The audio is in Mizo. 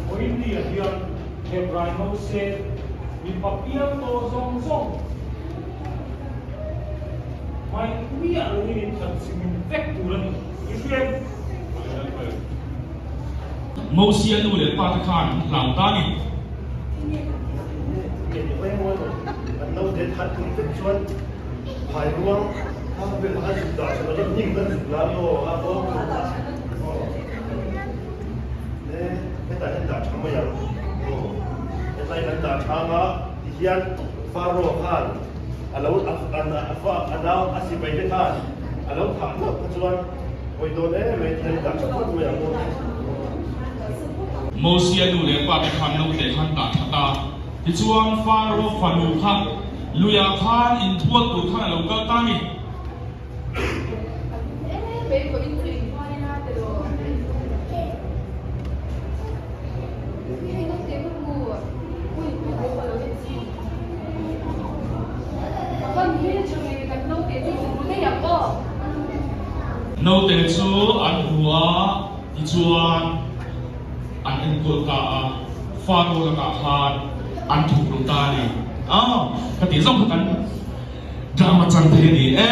Vawiinni ah hian Hebrai Mose mipa pial tawh zawng zawng mai miah loin inthat chim vek tur a ni. I hria em? Mosia nu leh pa te khan an hlau ta a ni. Mosia nu leh pa te khan naute khan dah that a, tichuan Faro fanu kha luiah khan inthual tur khan a lo kal ta a ni. Naute chu an hmu a, tichuan an enkawl ta a, Faro lakah khan an thuk lo ta a ni. Aw, ka tih zawng kha kan. Drama chan thei a ni e.